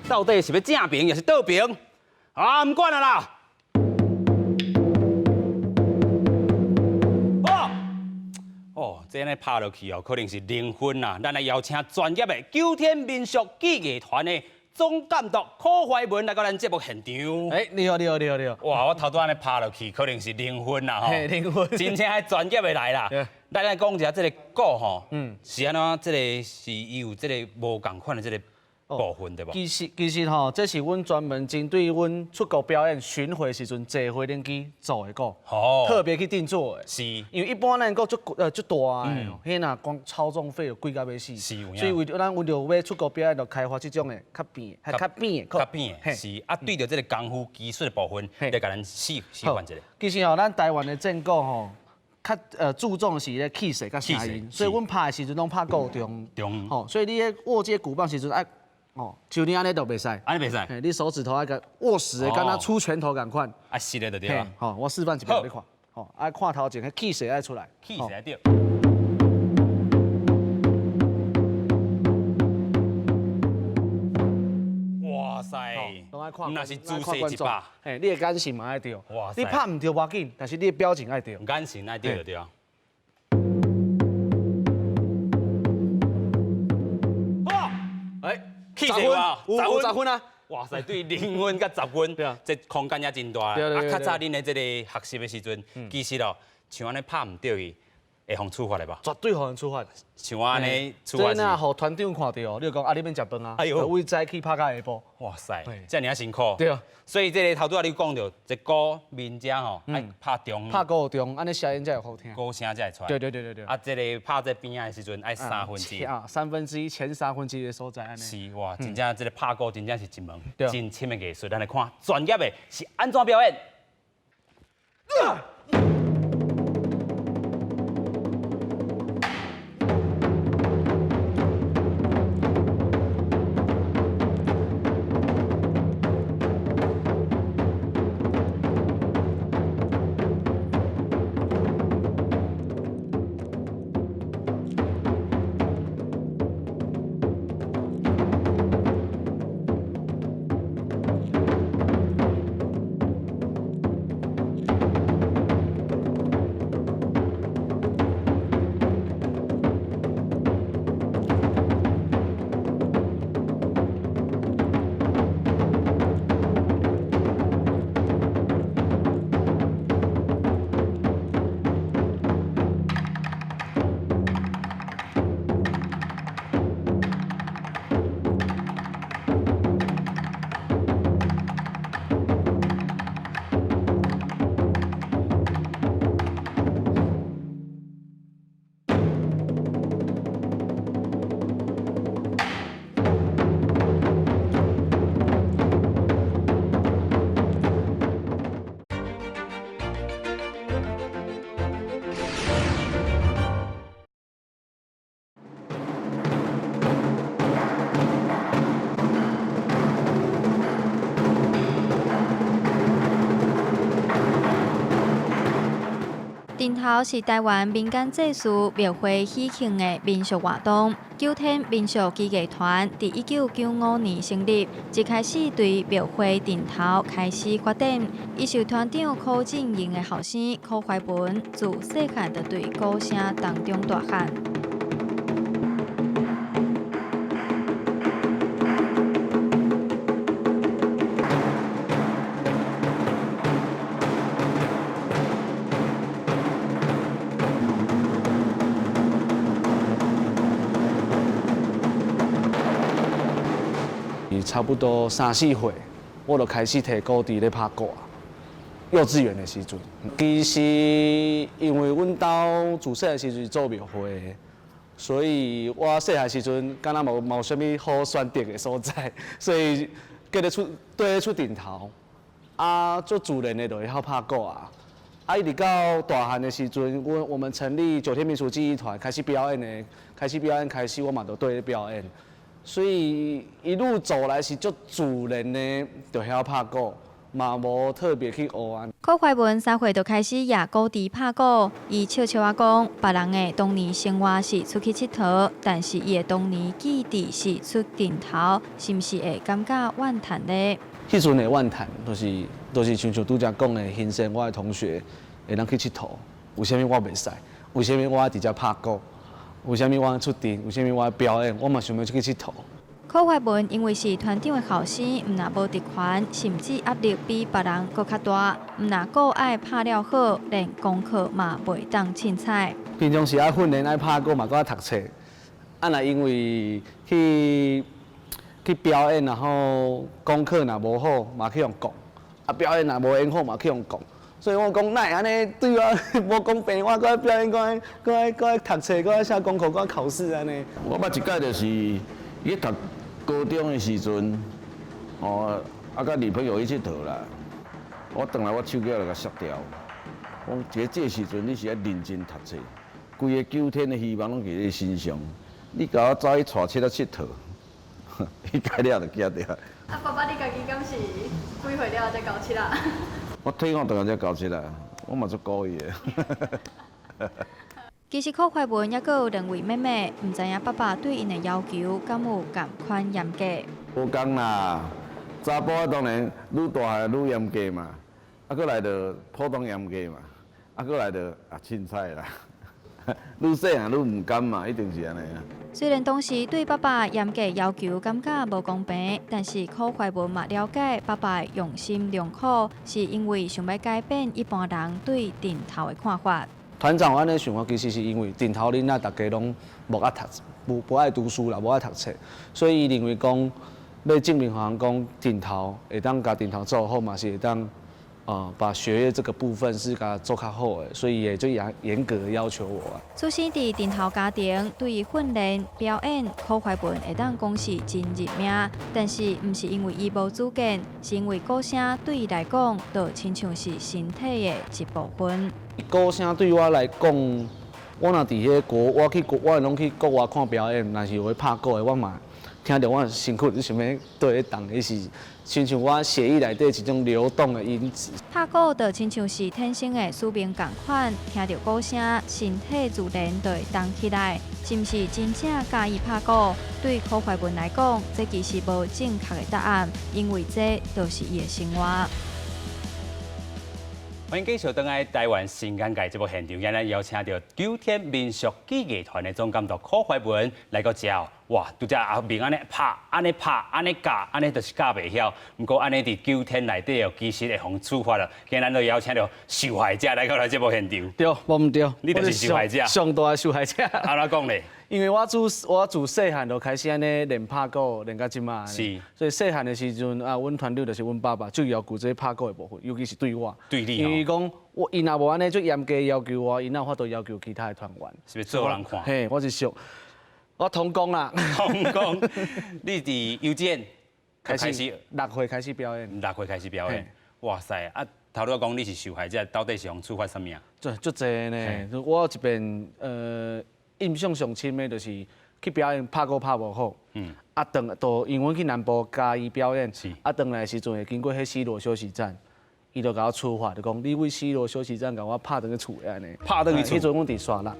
到底是欲正爿抑是倒爿？啊，毋管啊啦！哦，哦，這按呢拍落去哦，可能是零分啦。咱來邀請專業的九天民俗技藝團的總監督柯懷文來到咱節目現場。欸，你好，你好，你好，你好。哇，我頭拄按呢拍落去，可能是零分啦吼。嘿，零分。真正愛專業的來啦。咱來講一下這個鼓吼，是按怎？這个是伊有這个無仝款的這个部分對無？其實吼，這是阮專門針對阮出國表演巡迴時陣坐飛行機做的鼓，特別去定做的。因為一般咱鼓足大的，彼若光操縱費就貴甲欲死。所以為著咱為著欲出國表演，就開發這種的較扁、較扁的鼓。較扁的，是啊。對著這个功夫技術的部分，來共咱示範一下。其實吼，咱台灣的戰鼓吼，較注重的是咧氣勢佮聲音，所以阮拍的時陣攏拍鼓中。中。吼，所以你咧握這个鼓棒時陣愛。哦，像你按呢就袂使，按呢袂使，你手指頭愛共握實的，敢若出拳頭仝款。啊，是的就對啊。好，我示範一遍予你看。吼，愛看頭前，彼氣勢愛出來。氣勢愛對。哇塞！攏愛看，若是姿勢一百。嘿，你的眼神嘛愛對。哇塞！你拍毋著無要緊，但是你的表情愛對。眼神愛對就對啊。十分，有十分啊！哇塞，對零分佮十分，這空間也真大。啊，較早恁的這个學習的時陣，其實哦，像按呢拍毋著去，會予處罰的無？絕對予人處罰。像按呢處罰。這若予團長看著，你就講啊，你免食飯啊。哎喲，為早起拍到下晡。哇塞，這爾辛苦。對啊。所以這个頭拄仔你講著，這鼓面遮吼，愛拍中。拍鼓中，按呢聲音才會好聽。鼓聲才會出來。對對對對對。啊，這个拍這邊仔的時陣，愛三分之一。啊，三分之一前三分之一的所在按呢。是哇，真正這个拍鼓真正是一門真深的藝術。咱來看專業的是按怎表演。陣頭是台灣民間祭祀廟會喜慶的民俗活動。九天民俗技藝團佇1995年成立，一開始對廟會陣頭開始發展。伊受團長柯進營的後生柯懷文，自細漢就對鼓聲當中大漢。差不多三四歲，我就開始提鼓佇咧拍鼓啊。幼稚園的時陣，其實因為阮兜自細漢時陣是做廟會的，所以我細漢時陣敢若無啥物好選擇的所在，所以叫咧出綴咧出陣頭，啊，足自然的就會曉拍鼓啊。啊，一直到大漢的時陣，我們成立九天民俗技藝團，開始表演的，開始表演開始，我嘛就綴咧表演。所以一路走來是足自然的，就曉拍鼓。嘛無特別去學啊。柯懷文3歲就開始攑鼓槌拍鼓，伊笑笑仔講，別人的童年生活是出去𨑨迌，但是伊的童年記憶是出陣頭，是毋是會感覺怨嘆呢？彼陣會怨嘆，就是親像拄才講的，欣羨我的同學會當去𨑨迌，為啥物我袂使？為啥物我愛佇遮拍鼓？為啥物我愛出陣？為啥物我愛表演？我嘛想欲出去𨑨迌。柯懷文因為是團長的後生，毋若無職權，甚至壓力比別人閣較大。毋若鼓愛拍了好，連功課嘛袂當凊彩。平常時愛訓練愛拍鼓嘛，閣愛讀冊。啊，若因為去表演，然後功課若無好，嘛去予講。啊，表演若無演好，嘛去予講。所以我講，哪會按呢對我無公平？我閣愛表演，閣愛閣愛閣愛讀冊，閣愛寫功課，閣愛考試按呢。我捌一擺就是伊讀高中的時陣，哦，啊，佮女朋友去𨑨迌啦。我轉來我手機就共摔掉。我講這個時陣你是愛認真讀冊，規个九天的希望攏佇你身上。你共我走去帶佚佗佚佗，伊改了就驚著。啊，爸爸，你家己敢是幾歲了才交七仔？我退伍轉來才交七仔，我嘛足古意的。其實柯懷文猶閣有兩位妹妹，毋知影爸爸對𪜶的要求敢有仝款嚴格。無仝啦，查埔仔當然愈大漢愈嚴格嘛，啊，閣來就普通嚴格嘛，啊，閣來就啊凊彩啦。愈細漢愈毋甘嘛，一定是按呢啊。雖然當時對爸爸嚴格要求感覺無公平，但是柯懷文嘛了解爸爸用心良苦，是因為想欲改變一般人對陣頭的看法。團長有按呢想法，其實是因為陣頭囡仔逐家攏無愛讀，無愛讀書啦，無愛讀冊，所以伊認為講欲證明予人講陣頭會當共陣頭做好嘛，是會當把學業這個部分是共做較好的，所以會最嚴格的要求我啊。出生佇陣頭家庭，對於訓練表演，柯懷文會當講是真認命，但是毋是因為伊無主見，是因為鼓聲對伊來講，就親像是身體的一部分。鼓聲對我來講，我若佇彼個國，我去國，我攏去國外看表演，若是有咧拍鼓的，我嘛聽著我身軀就想欲綴咧動，彼是親像我血液內底一種流動的因子。拍鼓就親像是天生的使命仝款，聽著鼓聲，身體自然就會動起來。是毋是真正佮意拍鼓？對柯懷文來講，這其實無正確的答案，因為這就是伊的生活。歡迎繼續轉來台灣新眼界節目現場，今日邀請著九天民俗技藝團的總監督柯懷文來到遮。哇，拄才阿明按呢拍，按呢拍，按呢教，按呢就是教袂曉。毋過按呢佇九天內底哦，其實會予處罰啦。今日咱就邀請著受害者來到來節目現場。對，無毋對，你就是受害者。上大的受害者。按怎講咧？因為我自細漢就開始按呢練拍鼓，練到這馬。所以細漢的時陣啊，阮團長就是阮爸爸，最要求這拍鼓的部分，尤其是對我。對你。因為講我伊若無按呢足嚴格要求我，伊哪有法度要求其他的團員？是欲做予人看？嘿，我是想，我通講啦。通講，你佇幼稚園開始6歲開始表演。6歲開始表演。哇塞！啊，頭拄仔講你是受害者，到底是予處罰啥物啊？足足濟呢。我一遍印象上深的就是去表演拍鼓拍無好，啊，轉到因為阮去南部嘉義表演，啊，轉來的時陣會經過彼西螺休息站，伊就共我處罰，就講你為西螺休息站共我拍轉去厝的按呢。拍轉去厝。彼陣阮佇沙鹿。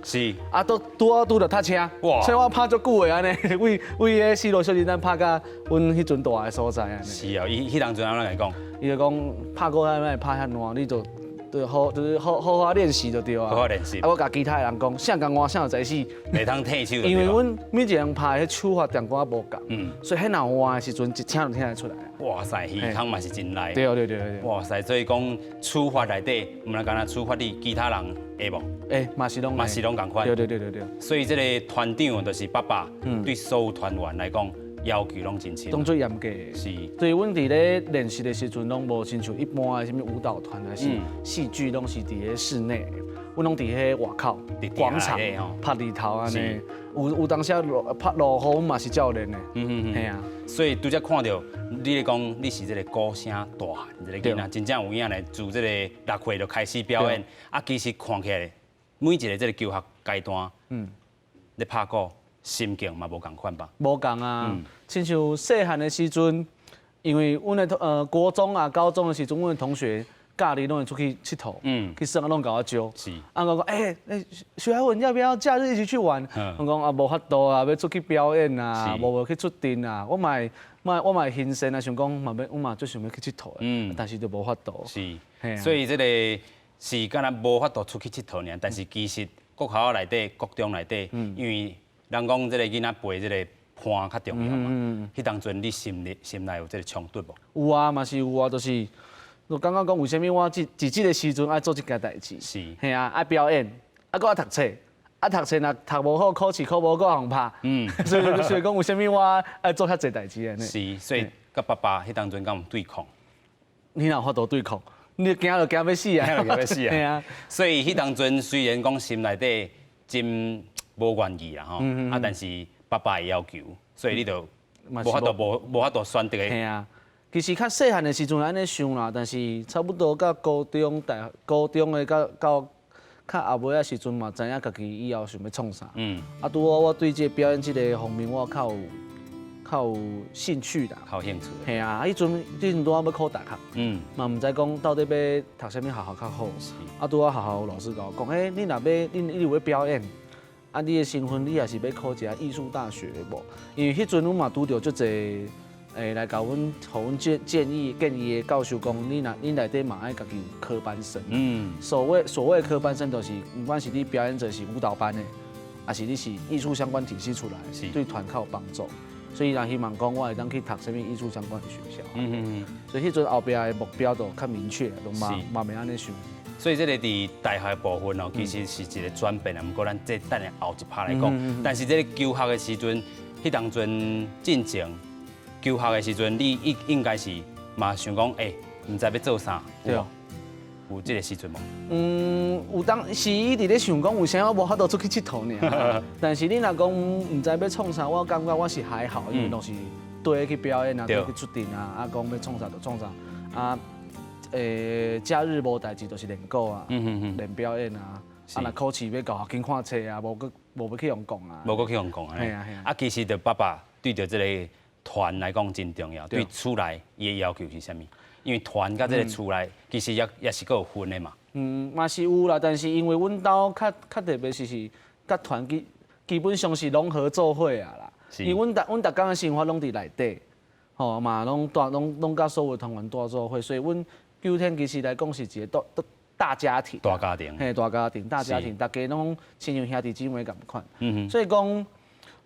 啊，都拄好拄著塞車，所以我拍足久的按呢，為為彼西螺休息站拍到阮彼陣蹛的所在按呢。是哦，伊彼當陣按怎共你講？伊就講拍鼓按呢拍遐爛，你就就好，就是好好好練習就對啊。好好練習。啊，我共其他的人講，啥共換啥有才死。袂通退手。因為阮每一個人拍的彼手法淡薄仔無仝，所以彼若換的時陣，一聽就聽得出來。哇塞，耳孔嘛是真利。對對對對。哇塞，所以講處罰內底，毋但干焦處罰你，其他人會無？會，嘛是攏嘛是攏仝款。對對對對對。所以這個團長就是爸爸，對所有團員來講，要求攏真深。攏最嚴格。是。所以阮佇咧練習的時陣，攏無親像一般的啥物舞蹈團，還是戲劇，攏是佇咧室內，阮攏佇彼外口廣場拍日頭按呢。有當時落拍落雨，阮嘛是照練的。嘿啊。所以拄才看著你咧講，你是這個鼓聲大漢這個囡仔，真正有影咧，自這個6歲就開始表演。啊，其實看起來每一個這個求學階段，咧拍鼓心境嘛無仝款吧？無仝啊，親像細漢的時陣，因為阮的國中啊、高中的時陣，阮的同學假日攏會出去𨑨迌，去耍攏共我招。啊，我講欸，徐懷文要不要假日一起去玩？我講啊，無法度啊，欲出去表演啊，無去出陣啊。我嘛會興奮啊，想講嘛欲，我嘛足想欲去𨑨迌的，但是就無法度。所以這個是敢若無法度出去𨑨迌爾，但是其實國校內底、國中內底，因為人講這個囡仔陪這個伴較重要嘛。彼當陣你心裡心內有這個衝突無？有啊，嘛是有啊，就是我感覺講為啥物我這佇這個時陣愛做這件代誌？嘿啊，愛表演，啊，閣愛讀冊，啊，讀冊若讀無好，考試考無好，閣予人拍。所以講為啥物我愛做遐濟代誌按呢？是，所以佮爸爸彼當陣敢有對抗？你哪有法度對抗？你驚就驚欲死啊！驚就驚欲死啊！嘿啊！所以彼當陣雖然講心內底真無願意啦吼，啊，但是爸爸的要求，所以你就無法度選擇。嘿啊，其實較細漢的時陣按呢想啦，但是差不多到高中、大高中的到較後尾仔時陣嘛，知影家己以後想欲創啥。啊，拄好我對這個表演這個方面，我較有興趣啦。較有興趣。嘿啊，彼陣拄好欲考大學，嘛毋知講到底欲讀啥物學校較好。啊，拄好學校老師共我講，欸，你若欲你有欲表演，啊，你的身份你也是欲考一下藝術大學無？因為彼陣阮嘛拄著足濟，來共阮，予阮建議的教授講，你若你內底嘛愛家己有科班生。所謂科班生，就是毋管是你表演者是舞蹈班的，抑是你是藝術相關體系出來，對團較有幫助。所以人希望講，我會當去讀啥物藝術相關的學校。所以彼陣後壁的目標就較明確，就嘛袂按呢想。所以這個佇大學的部分哦，其實是一個轉變啊。毋過咱這等下後一趴來講。但是這個求學的時陣，彼當陣進前求學的時陣，你應該是嘛想講，欸，毋知欲做啥？對。有這個時陣無？嗯，有當時一直咧想講，為啥我無法度出去𨑨迌爾？但是你若講毋知欲創啥，我感覺我是還好，因為攏是綴去表演啊，綴去出陣啊，啊講欲創啥就創啥啊。假日無代誌就是練鼓啊，練表演啊。啊，若考試欲到，緊看冊啊，無閣去予人講啊。無閣去予人講啊。嘿啊嘿啊。啊，其實著爸爸對著這個團來講真重要，對厝內伊的要求是啥物？因為團佮這個厝內其實也是閣有分的嘛。嗯，嘛是有啦，但是因為阮兜較特別是佮團基本上是攏合做伙啊啦。因為阮逐工的生活攏佇內底，吼嘛攏蹛攏攏佮所有團員蹛做伙，所以阮九天其實來講是一個大家庭。大家庭。嘿，大家庭，大家庭，大家攏親像兄弟姊妹仝款。所以講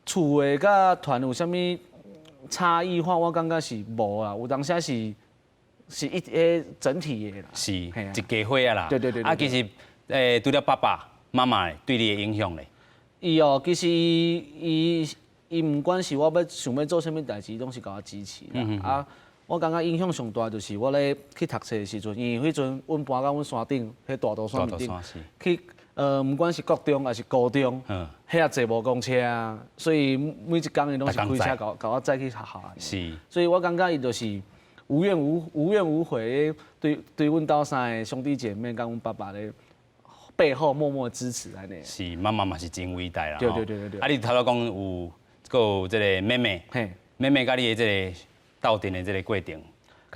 厝的佮團有啥物差異化，我感覺是無啦，有當時是一個整體的啦。是一家伙啊啦。對對對。啊，其實除了爸爸媽媽對你的影響咧？伊哦，其實伊毋管是我欲想欲做啥物代誌，攏是共我支持啦。啊，我感覺影響上大就是我咧去讀冊的時陣，因為彼陣阮搬到阮山頂，彼大肚山頂，去毋管是國中抑是高中，遐坐無公車啊，所以每一工伊攏是開車共我載去學校。所以我感覺伊就是無怨無悔對阮兜三個兄弟姐妹佮阮爸爸咧背後默默支持按呢。是，媽媽嘛是真偉大啦。對對對對對。啊，你頭拄講有閣有這個妹妹，妹妹佮你的這個鬥陣的這個過程，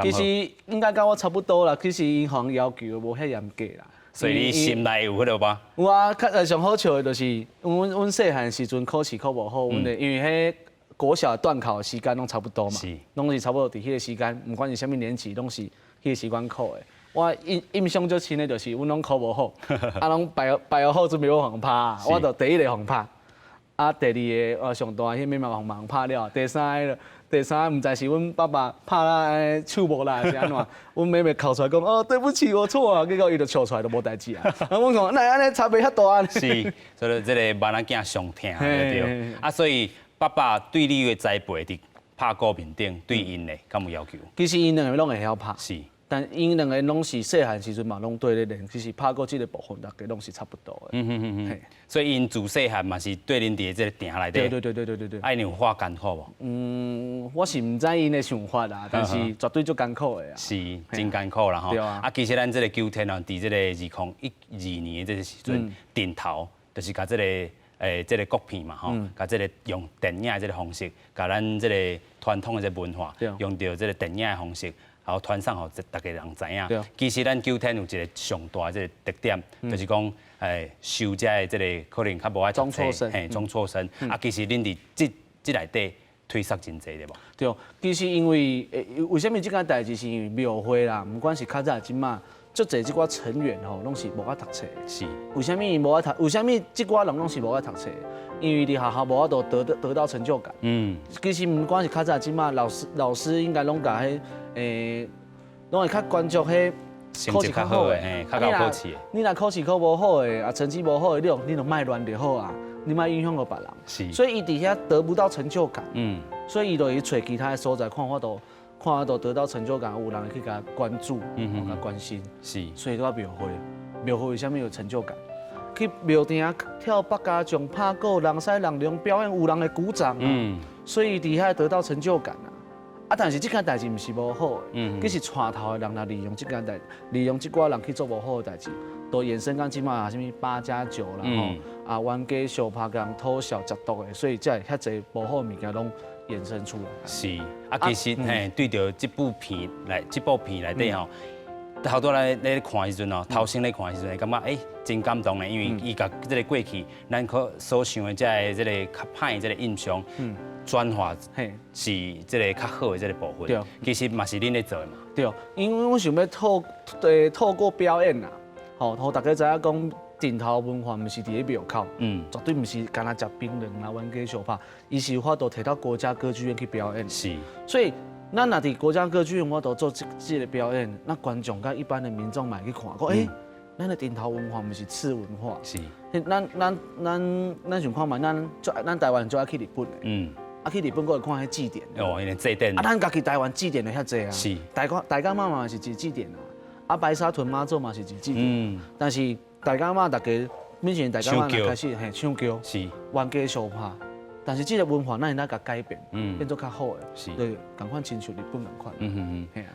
其實應該佮我差不多啦，其實伊予人要求無遐嚴格啦。所以你心內有彼個吧？有啊，較上好笑的就是阮細漢時陣考試考無好，阮的因為彼國小段考時間攏差不多嘛，攏是差不多佇彼個時間，毋管是啥物年級，攏是彼個時間考的。我印象最深的就是阮攏考無好，啊攏排好準備欲予人拍，我就第一個予人拍，啊第二個上大彼妹妹嘛予人拍了，第三個毋知是阮爸爸拍甲手無力是按怎，阮妹妹哭出來講哦對不起我錯啊，結果伊就笑出來就無代誌啊。啊阮講哪會按呢差別遐大呢？是，所以這個萬仔囝上疼對對。啊所以爸爸對你的栽培佇拍鼓面頂，對𪜶咧敢有要求？其實𪜶兩個攏會曉拍。但𪜶兩個攏是細漢時陣嘛，攏綴咧練，其實拍鼓這個部分，大家攏是差不多的。所以𪜶自細漢嘛是綴恁佇這個埕內底。對對對對對對對。啊，𪜶有話艱苦無？嗯，我是毋知𪜶的想法啦，但是絕對足艱苦的啊。是，真艱苦啦吼。對啊。啊，其實咱這個九天哦，佇這個2012年的這個時陣，陣頭就是共這個這个國片嘛吼，共這个用電影的這个方式，共咱這个傳統的這个文化，用著這个電影的方式，然後傳送予逐家人知影。其實咱九天有一个上大的這个特點，就是講收遮的這个可能較無愛讀冊，嘿，中輟生。啊，其實恁佇這這內底推捒真濟對無？對，其實因為為啥物這件代誌是因為廟會啦，毋管是較早這馬，足濟這寡成員吼，攏是無愛讀冊。為啥物無愛讀？為啥物這寡人攏是無愛讀冊？因為佇學校無法度得到成就感。其實毋管是較早這馬，老師應該攏共彼攏會較關注彼成績較好的，嘿，較𠢕考試。你若考試考無好的，啊，成績無好的，你就莫亂就好啊，你莫影響著別人。所以伊佇遐得不到成就感。所以伊就會去揣其他的所在，看法度得到成就感，有人會去共關注，共關心。所以到廟會，廟會為啥物有成就感？去廟埕跳八家將、拍鼓、人師人龍表演，有人會鼓掌。所以佇遐得到成就感啊。啊，但是這件代誌毋是無好的，其實帶頭的人若利用這件代，利用這寡人去做無好的代誌，都衍生到這馬啥物八加九啦吼，啊冤家相拍共討笑食毒的，所以才會遐濟無好的物件攏衍生出來。是，啊，其實嘿，對著這部片來，這部片內底吼，頭拄仔咧看的時陣哦，頭先咧看的時陣，會感覺欸真感動的，因為伊共這个過去咱可所想的這个這个較歹的這个印象，轉化是這个較好的這个部分。其實嘛是恁咧做的嘛。對，因為阮想欲透過表演啦，吼，予大家知影講陣頭文化毋是佇咧廟口，絕對毋是干焦食檳榔啦、冤家相拍，伊是有法度提到國家歌劇院去表演。所以咱若佇國家歌劇院，我都做這个表演，那觀眾佮一般的民眾嘛會去看，講欸，咱的陣頭文化毋是次文化。咱想看覓，咱台灣足愛去日本的。啊，去日本閣會看彼祭典。哦，因為祭典。啊，咱家己台灣祭典就遐濟啊。大甲大甲媽嘛是一個祭典啊。啊，白沙屯媽祖嘛是一個祭典。但是大甲媽逐家，每一年大甲媽開始嘿搶轎，冤家相拍。但是這个文化，咱會當共改變，變做較好的，對，仝款親像日本仝款。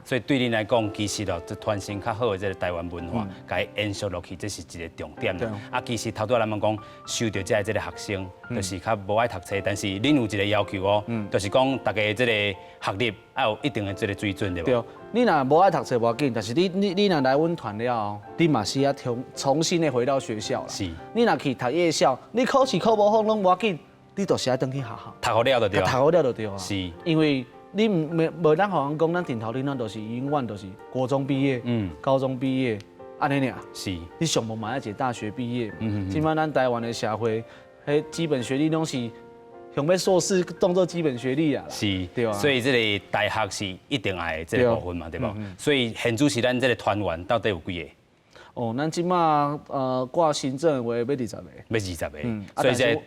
所以對恁來講，其實哦，這傳承較好的這个台灣文化，共伊延續落去，這是一个重點。啊，其實頭拄仔咱們講，收著遮的這个學生，就是較無愛讀冊，但是恁有一个要求哦，就是講逐家這个學歷愛有一定的這个水準，對無？對，你若無愛讀冊無要緊，但是你若來阮團了後，你嘛是愛重新的回到學校啦。你若去讀夜校，你考試考無好攏無要緊。你就是愛轉去學校，讀好了就對。讀好了就對啊。因為你毋無無咱予人講，咱陣頭囡仔就是永遠就是國中畢業，高中畢業，按呢爾。你上無嘛愛一个大學畢業。這擺咱台灣的社會，彼基本學歷攏是想欲碩士當做基本學歷啊。對啊。所以這个大學是一定愛的這个部分嘛，對無？所以現主時咱這个團員到底有幾个？哦，咱這馬掛行政的話欲20个，欲20个，所以這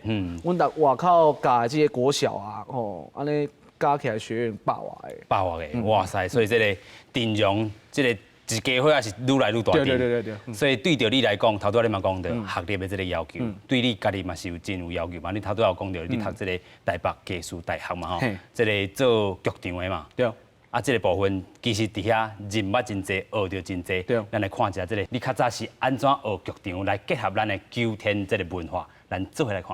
阮逐外口教的這个國小啊，吼，按呢加起來學員百外个，百外个，哇塞！所以這个陣容，這个一家伙也是愈來愈大。所以對著你來講，頭拄仔你嘛講著學歷的這个要求，對你家己嘛是有真有要求嘛。你頭拄仔有講著，你讀這个台北藝術大學嘛吼，這个做劇場的嘛。啊，這个部分其實佇遐人脈真濟，學著真濟。咱來看一下這个，你較早是按怎學劇場來結合咱的九天這个文化，咱做伙來看。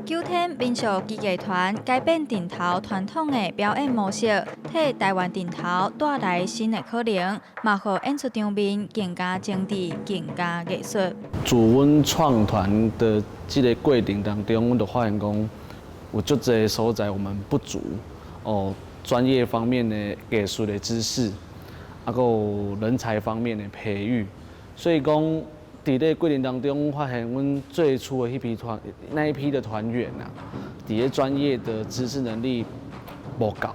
九天民俗技藝團改變陣頭傳統的表演模式，替台灣陣頭帶來新的可能，嘛予演出場面更加精緻、更加藝術。自阮創團的這个過程當中，阮就發現講，有足濟所在我們不足哦。專業方面的藝術的知識，啊，閣有人才方面的培育，所以講，佇咧過程當中，發現阮最初的彼批團，那一批的團員啊，佇咧專業的知識能力無夠，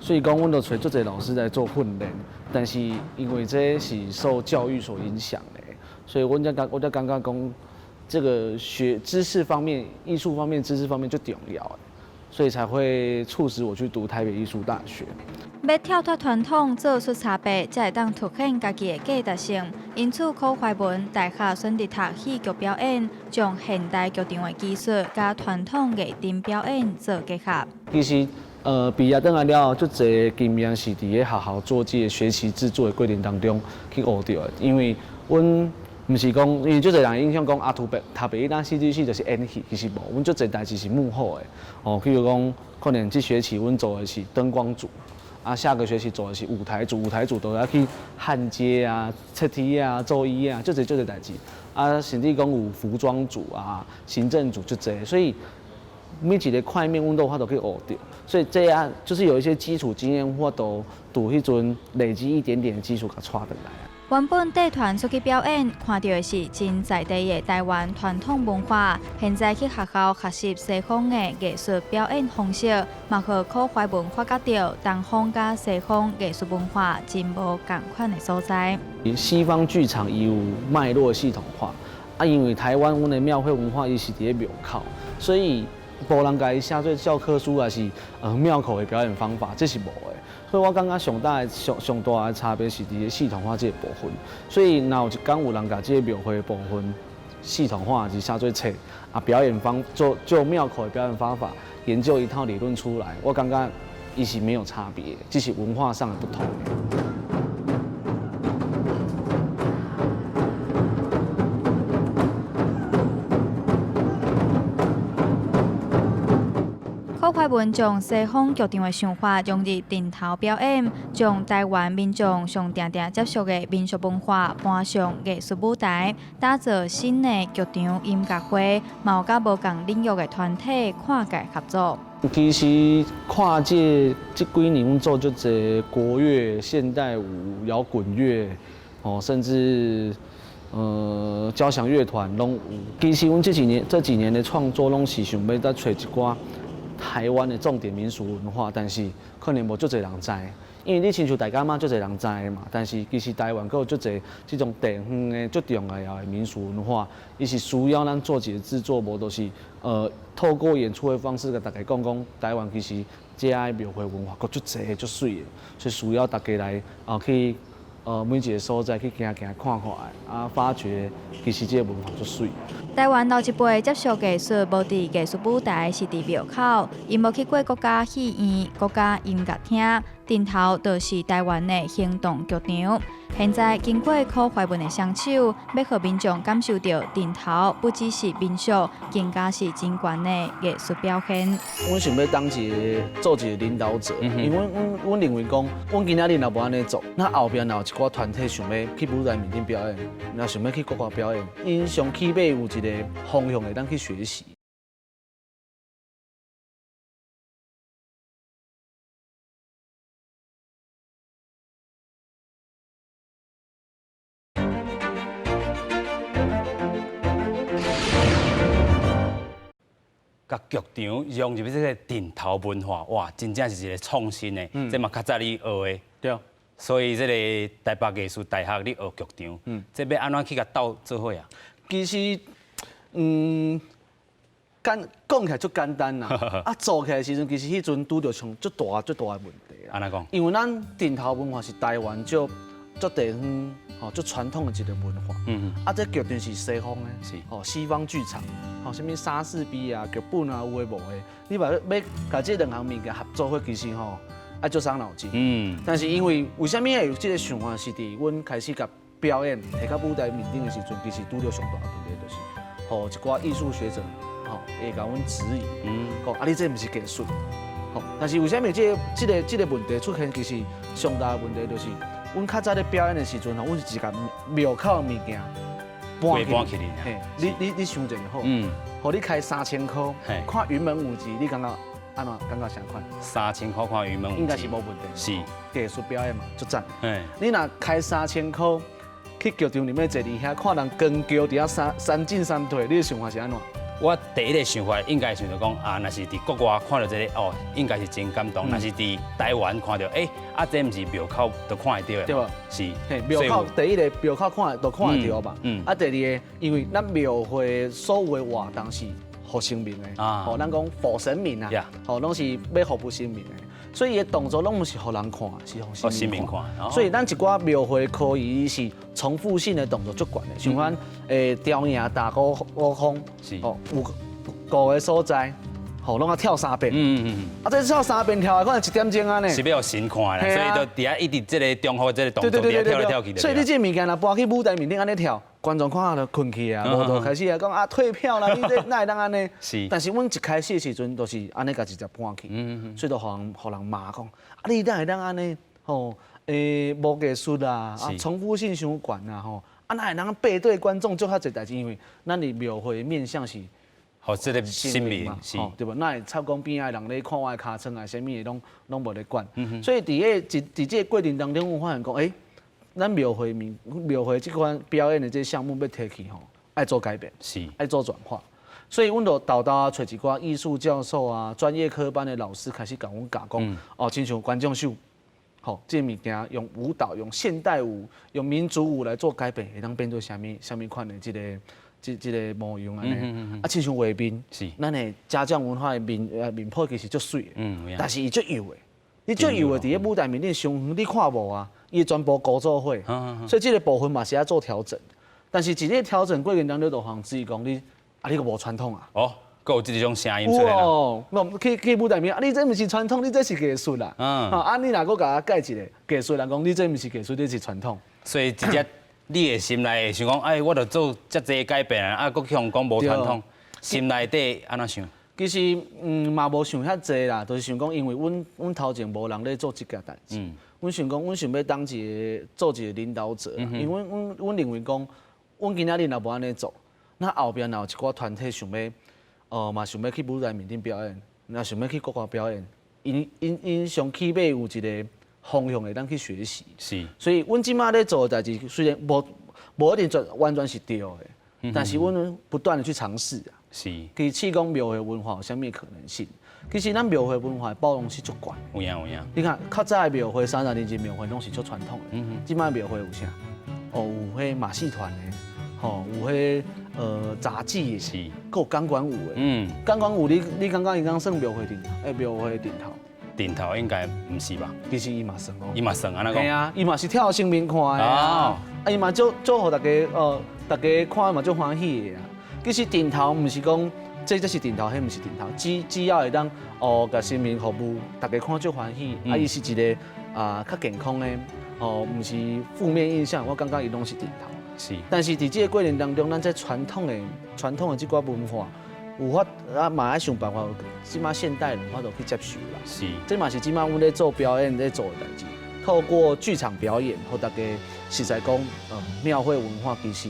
所以講，阮就揣足濟老師來做訓練，但是因為這是受教育所影響的，所以阮才感覺講，這个學知識方面、藝術方面、知識方面最重要的。所以才會促使我去讀台北藝術大學。欲跳脫傳統，做出差別，才會當凸顯家己的價值性。因此，柯懷文大學選擇讀戲劇表演，將現代劇場的技術佮傳統藝陣表演做結合。其實，畢業轉來了後，足濟經驗是佇咧學校做這个學習製作的過程當中去學著的。因為阮毋是講，因為足濟人印象講啊，讀讀北藝大戲劇系就是演戲，其實無，阮足濟代誌是幕後的。哦，譬如講，可能這學期阮做的是燈光組，啊，下個學期做的是舞台組，舞台組都要去焊接啊、切鐵啊、做椅啊，足濟足濟代誌。啊，甚至講有服裝組啊、行政組足濟，所以每一個塊面阮都有法度去學著。所以這啊，就是有一些基礎經驗，我都佇彼陣累積一點點的基礎，共帶轉來。原本帶團出去表演，看著的是真在地的台灣傳統文化。現在去學校學習西方的藝術表演方式，嘛予柯懷文發覺著東方佮西方藝術文化真無仝款的所在。西方劇場伊有脈絡系統化，啊，因為台灣阮的廟會文化伊是佇咧廟口，所以無人共伊寫做教科書，抑是廟口的表演方法，這是無的。所以我感覺上大的上上大的差別是佇咧系統化這個部分。所以若有一工有人共這個廟會的部分系統化，是寫做冊啊，表演方做就廟口的表演方法，研究一套理論出來，我感覺伊是沒有差別，只是文化上的不同。柯懷文將西方劇場的想法融入陣頭表演，將台灣民眾上定定接觸的民俗文化搬上藝術舞台，打造新的劇場音樂會，嘛有佮無仝領域的團體跨界合作。其實跨界這幾年，阮做足濟國樂、現代舞、搖滾樂，哦，甚至交響樂團攏有。其實阮這幾年的創作，攏是想欲再揣一寡台灣的重點民俗文化，但是可能無足濟人知，因為你親像大甲媽足濟人知的嘛，但是其實台灣閣有足濟這種地方的足重要的民俗文化，伊是需要咱做一個製作，無就是透過演出的方式共大家講講台灣其實這的廟會文化閣足濟足媠的，所以需要大家來啊去每一個所在去行行看看啊，發掘其實這個文化足媠。台灣老一輩接受藝術，無佇藝術舞台，是佇廟口，𪜶無去過國家戲院、國家音樂廳，陣頭就是台灣的行動劇場。現在經過柯懷文的雙手，欲予民眾感受著陣頭不只是民俗，更加是真懸的藝術表現。阮想欲當一個做一個領導者，因為阮認為講，阮今仔日若無按呢做，那後壁若有一寡團體想欲去舞台面頂表演，若想欲去國外表演，𪜶上起碼有一個方向會當去學習。共劇場融入這個陣頭文化，哇，真正是一個創新的，這嘛較早你學的。對。所以這個台北藝術大學你學劇場，這欲按怎去共鬥做伙啊？其實，簡講起來足簡單啦，啊做起來的時陣，其實彼陣拄著上足大足大的問題啦。按怎講？因為咱陣頭文化是台灣足足地方吼足傳統的一個文化。啊，這劇場是西方的，吼西方劇場，吼啥物莎士比亞劇本啊，有的無的，你若欲共這兩項物件合做伙，其實吼愛足傷腦筋。但是因為為啥物會有這個想法，是佇阮開始共表演提到舞台面頂的時陣，其實拄著上大的問題就是，予一寡藝術學者吼會共阮質疑，講啊你這毋是藝術，吼。但是為啥物這個問題出現？其實上大的問題就是，阮較早咧表演的時陣吼，阮是一共廟口的物件搬去。嘿，你想一下好，予你開3000箍看雲門舞集，你感覺按怎？感覺啥款？3000箍看雲門舞集，應該是無問題。是藝術表演嘛，足讚。你若開三千箍去劇場裡面坐佇遐看人扛轎佇遐三進三退，你的想法是按怎？我第一個想法應該想著講啊，若是佇國外看著這個哦，應該是真感動；若是佇台灣看著，欸，啊，這毋是廟口就看會著的。對無？是。嘿，廟口第一個廟口看就看會著吧。啊，第二個，因為咱廟會所有的活動是予神明的，吼，咱講予神明啊，吼，攏是欲服務神明的，所以伊的動作攏毋是予人看，是予神明看。所以咱一寡廟會可以是重複性的動作足懸的，像阮雕影打鼓悟空，哦，有五個所在，吼，攏愛跳三遍。啊，這跳三遍跳來可能一點鐘按呢。是欲予神看啦，所以就佇遐一直這個重複這個動作，佇遐跳來跳去。所以你這個物件若搬去舞台面頂按呢跳，觀眾看就睏去啊，無就開始來講啊退票啦，你這哪會當按呢？但是阮一開始的時陣，就是按呢共直接搬去，所以就予人罵講，啊你哪會當按呢？吼，無藝術啊，啊重複性傷懸啊，吼，啊哪會當背對觀眾做遐濟代誌？因為咱佇廟會面向是。予這个神明嘛，對無？哪會插講邊仔的人咧看我的尻川啊，啥物的攏攏無咧管。所以佇個佇這個過程當中，阮發現講，咱廟會面廟會這款表演的這個項目欲提去吼，愛做改變，愛做轉化。所以阮就沓沓揣一寡藝術教授啊、專業科班的老師開始共阮教講，哦，親像觀眾秀，吼，這個物件用舞蹈、用現代舞、用民族舞來做改變，會當變做啥物啥物款的這個。這個模樣按呢，啊，親像畫面，咱的家將文化的面譜其實足媠的，但是伊足幼的，伊足幼的佇咧舞台面頂傷遠，你看無啊？伊全部糊做伙，所以這個部分嘛是愛做調整。但是佇咧調整過程當中，就予人質疑講你啊，你閣無傳統啊？哦，閣有這種聲音出來。哦，去舞台面啊，你這毋是傳統，你這是藝術啦。啊，你若閣共我改一个藝術，人講你這毋是藝術，你是傳統。所以直接。你的心內會想講，哎，我著做遮濟改變啊，閣去予人講無傳統，心內底按怎想？其實，嘛無想遐濟啦，就是想講，因為阮頭前無人咧做這件代誌，阮想講，阮想欲當一個做一個領導者，因為阮認為講，阮今仔日若無按呢做，那後壁若有一寡團體想欲，嘛想欲去舞台面頂表演，若想欲去國外表演，𪜶上起碼有一個方向會當去學習，所以阮這馬咧做的代誌，雖然無一定全完全是對的，但是阮不斷的去嘗試啊，去試講廟會文化有啥物可能性。其實咱廟會文化包容性足懸。有影有影。你看較早的廟會，30年前廟會攏是足傳統的，這馬廟會有啥？哦，有彼馬戲團的，吼，有彼雜技的，閣有鋼管舞的。鋼管舞你感覺伊敢算廟會陣廟會陣頭？陣頭應該毋是吧？其實伊嘛算哦。伊嘛算按呢講。嘿啊，伊嘛是跳神明看的啊。啊，伊嘛足足予大家大家看嘛足歡喜的啊。其實陣頭毋是講這是陣頭，彼毋是陣頭，只要會當哦，共神明服務，大家看足歡喜。啊，伊是一个啊較健康的哦，毋是負面印象。我感覺伊攏是陣頭。但是佇這個過程當中，咱這傳統的這寡文化，有法啊嘛愛想辦法，這馬現代人有法度去接受啦。這嘛是這馬阮咧做表演咧做的代誌，透過劇場表演，予大家實在講，廟會文化其實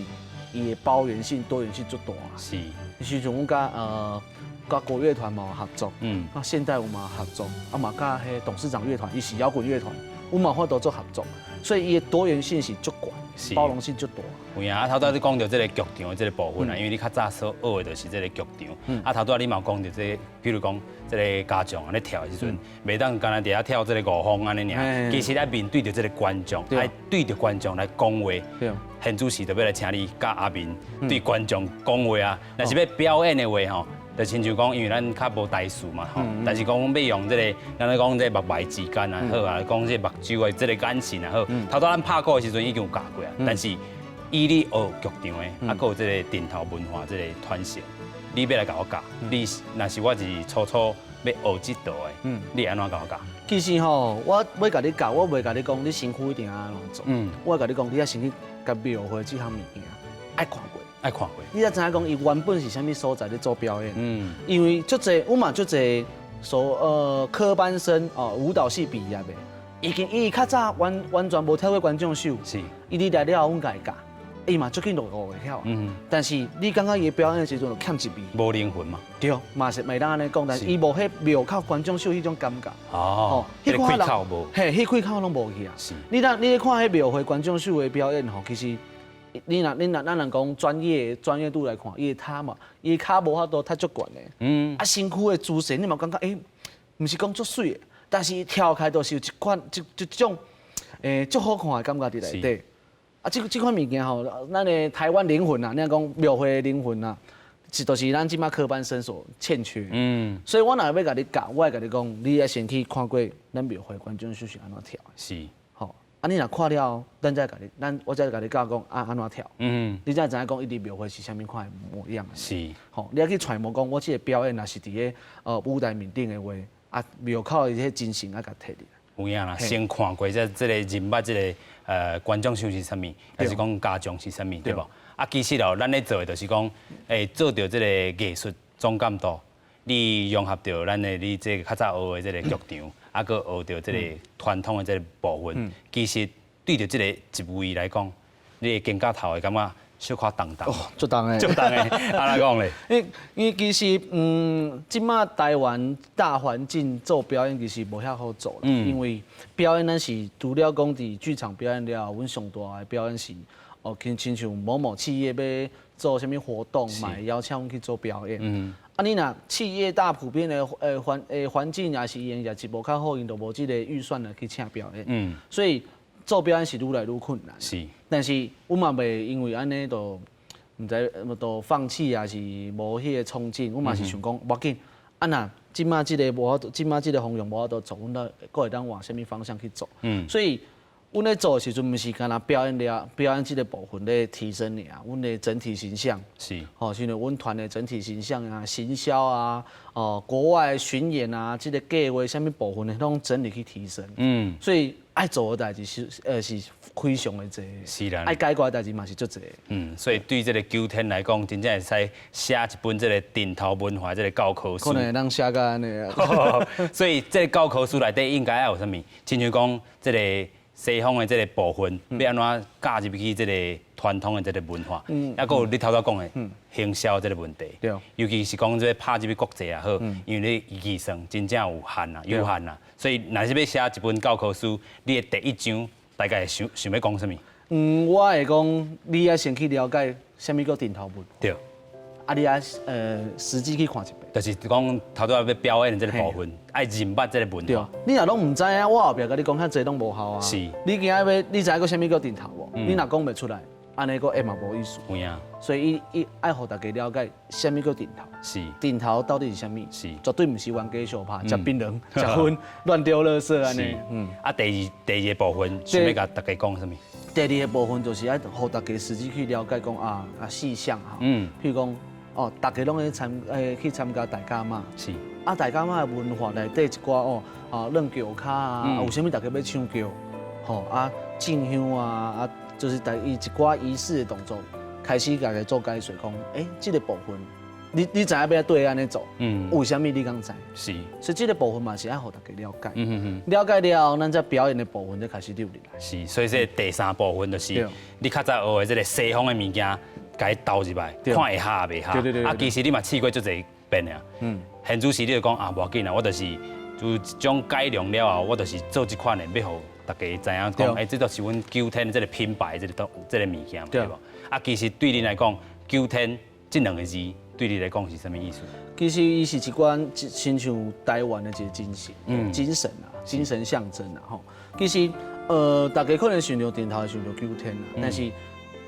伊的包容性、多元性足大。時陣阮佮國樂團嘛有合作，啊現代舞嘛合作，啊嘛佮彼董事長樂團，伊是搖滾樂團，阮嘛有法度做合作，所以伊的多元性是足懸，包容性足大。有影啊，頭拄仔你講著這个劇場的這个部分啊，因為你較早所學的就是這个劇場。啊，頭拄仔你嘛有講著這个，比如講這个家將咧跳的時陣，袂當干焦佇遐跳這个五方按呢爾，其實愛面對著這个觀眾，愛對著觀眾來講話。現主時就欲來請你佮阿明對觀眾講話啊，若是欲表演的話吼，就親像講，因為咱較無台詞嘛吼，但是講欲用這个，咱咧講這个目眉之間啊好啊，講這个目睭的這个眼神也好，頭拄咱拍鼓的時陣已經有教過啊，但是以你學劇場的，啊，閣有這个陣頭文化這个傳承，你欲來共我教，你若是我是初初欲學這道的，你會按怎共我教？其實吼，我欲共你教，我袂共你講，你身軀一定按怎做。我會共你講，你愛先去共廟會這項物件愛看過。愛看過。你才知影講，伊原本是啥物所在咧做表演。因為足濟，阮嘛足濟所科班生哦，舞蹈系畢業的，已經伊較早完全無跳過觀眾秀。伊佇來了後，阮共伊教，伊嘛足緊就學會曉。但是你感覺伊表演的時陣就欠一味。無靈魂嘛。對，嘛是袂當按呢講，但是伊無彼廟口觀眾秀彼種感覺。哦。彼個氣口無。嘿，彼氣口攏無去啊。你若你咧看彼廟會觀眾秀的表演吼，其實你若咱人講專業度來看，伊的跤嘛，伊的跤無法度踢足懸的。啊，身軀的姿勢你嘛感覺毋是講足媠的，但是伊跳開都是有一款一種足好看的感覺佇內底。啊，這款物件吼，咱的台灣靈魂啊，你若講廟會的靈魂啊，是就是咱這馬科班生所欠缺。所以我若欲共你教，我會共你講，你愛先去看過咱廟會觀眾秀是按怎跳的。吼，啊，你若看了後，咱再共你，咱我再共你教講啊按怎跳。你才會知影講伊佇廟會是啥物款的模樣。吼，你愛去揣摩講，我這个表演若是佇咧舞台面頂的話，啊廟口的彼精神愛共提入來。有影啦，先看過這個人捌這个觀眾秀是啥物，還是講家將是啥物，對無？啊，其實哦，咱咧做的就是講，做著這個藝術總監督，你融合著咱的你這個較早學的這個劇場，啊，閣學著這個傳統的這個部分。其實對著這個職位來講，你的肩胛頭會感覺小可重重。哦，足重的。足重的，按怎講咧？因為其實，這馬台灣大環境做表演其實無遐好做啦。因為表演咱是除了講佇劇場表演了後，阮上大的表演是，哦，親像某某企業欲做啥物活動，嘛會邀請阮去做表演。啊，你若企業大普遍的環境也是營業一無較好，𪜶就無這個預算來去請表演。所以做表演是愈來愈困難。但是阮嘛袂因為按呢就毋知就放棄，抑是無彼個衝勁。阮嘛是想講，無要緊，啊若這馬這個無法度，這馬這個方向無法度做，阮都閣會當往啥物方向去做。所以阮咧做的時陣，毋是干焦表演了，表演這個部分咧提升爾，阮的整體形象。吼，像阮團的整體形象啊、行銷啊、哦，國外巡演啊，這個計劃啥物部分呢，攏整理去提升。所以愛做的代誌是非常的濟。是啦。愛解決的代誌嘛是足濟。所以對這個九天來講，真正會使寫一本這個陣頭文化這個教科書。可能會當寫甲按呢啊。所以這個教科書內底應該愛有啥物？親像講這個西方的這個部分，欲按怎加入去這個傳統的這個文化，抑閣有你頭拄講的行銷這個問題。尤其是講這個拍入去國際也好，因為你預算真正有限啊，有限啊，所以若是欲寫一本教科書，你的第一章大概會想想欲講啥物？我會講，你愛先去了解啥物叫陣頭文化。啊，你愛實際去看一遍。就是講頭拄仔欲表演的這個部分，愛認捌這個文化。對，你若攏毋知影，我後壁共你講遐濟攏無效啊。你今仔欲，你知影閣啥物叫陣頭無？你若講袂出來，按呢閣演嘛無意思。有影。所以伊愛予大家了解啥物叫陣頭。陣頭到底是啥物？絕對毋是冤家相拍，食檳榔、食薰、亂丟垃圾按呢。啊，第二個部分想欲共大家講啥物？第二個部分就是愛予大家實際去了解講啊細項哈。譬如講，哦，大家攏去參加大甲媽。啊，大甲媽的文化內底一寡哦，啊，軟轎跤啊，有啥物大家欲搶轎，吼啊，進香啊，啊，就是大伊一寡儀式的動作，開始共伊做解說，講，這個部分，你知影欲對按呢做，為啥物你敢知？所以這個部分嘛是愛予大家了解。了解了後，咱才表演的部分才開始入來。是，所以這個第三部分就是你較早學的這個西方的物件，共伊投入來，看會合袂合。啊，其實你嘛試過足濟遍啊。現主時你就講啊，無要緊啦，我就是就一種改良了後，我就是做這款的，欲予大家知影講，這就是阮九天這個品牌，這個物件嘛，對無？啊，其實對恁來講，九天這兩個字對你來講是啥物意思？其實伊是一款親像台灣的一個精神，精神啊，精神象徵啊，吼。其實，大家可能想著陣頭，想著九天啦，但是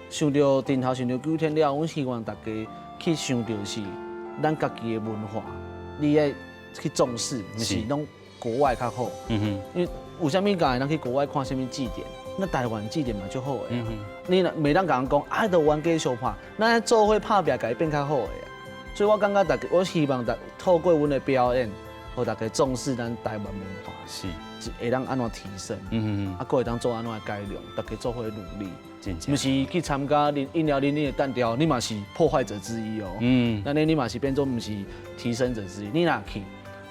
想著陣頭，想著九天了，阮希望大家去想著是咱家己的文化，你愛去重視，毋是攏國外較好。因為有啥物共會當去國外看啥物祭典？那台灣祭典嘛足好的。你若袂當共人講，啊，都冤家相拍，咱做伙拍拚，共伊變較好的啊。所以我感覺大家，我希望大透過阮的表演，予大家重視咱台灣文化，會當按怎提升，啊，閣會當做按怎的改良，大家做伙努力。毋是去參加飲料啉啉的單調，你嘛是破壞者之一哦。那你嘛是變做毋是提升者之一。你若去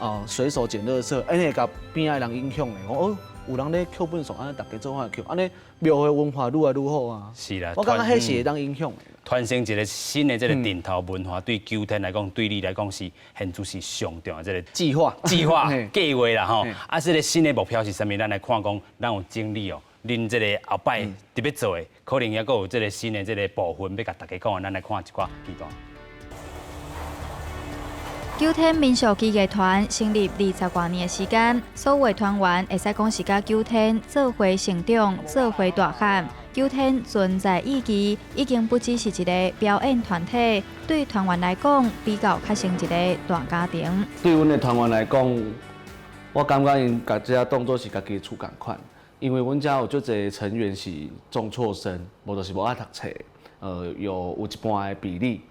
哦，隨手撿垃圾，按呢會共邊仔的人影響的。講哦，有人咧抾糞埽，按呢大家做伙抾，按呢廟會文化愈來愈好啊。是啦，我感覺彼是會當影響的。傳承一個新的這個陣頭文化，對九天來講，對你來講是現在是上重要的這個計劃、計劃、計劃啦吼。啊，這個新的目標是啥物？咱來看講，咱有整理哦。恁這個後擺特別做的，可能猶閣有這個新的這個部分欲共大家講，咱來看一寡片段。九天民俗技藝團成立20外年的時間，所有團員會使講是佮九天做伙成長、做伙大漢。九天存在意義已經不只是一個表演團體，對團員來講，比較較像一個大家庭。對阮的團員來講，我感覺𪜶共這當做是家己的厝仝款，因為阮遮有足濟成員是中輟生，無就是無愛讀冊，有一半的比例，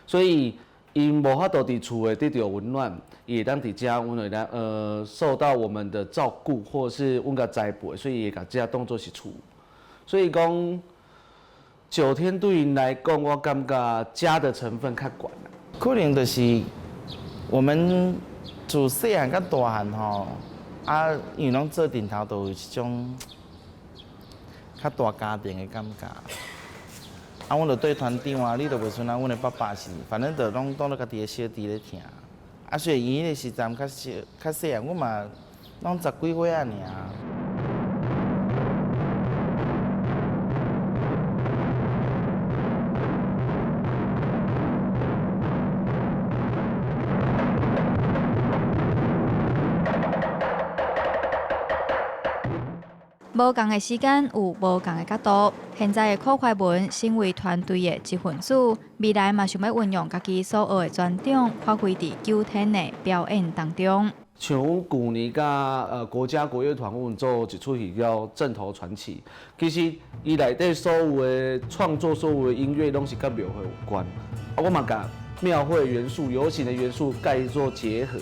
所以𪜶無法度佇厝會得著溫暖，伊會當佇遮，阮會當受到我們的照顧，或者是阮共栽培，所以伊會共遮當做是厝。所以講，九天對𪜶來講，我感覺家的成分較懸啦。可能就是我們自細漢到大漢吼，啊，因為攏做陣頭，就有一種較大家庭的感覺。啊，阮就對團長啊，你就袂像啊，阮的爸爸是，反正就攏當做家己的小弟咧疼。啊，雖然伊彼個時陣較小、較細漢，阮嘛攏十幾歲仔爾。無仝的時間有無仝的角度。現在的柯懷文身為團隊的一份子，未來嘛想欲運用家己所學的專長，發揮佇九天的表演當中。像阮舊年佮國家國樂團，阮做一齣戲叫《陣頭傳奇》，其實伊內底所有的創作、所有的音樂，攏是佮廟會有關。啊，我嘛共廟會元素、遊行的元素共伊做結合，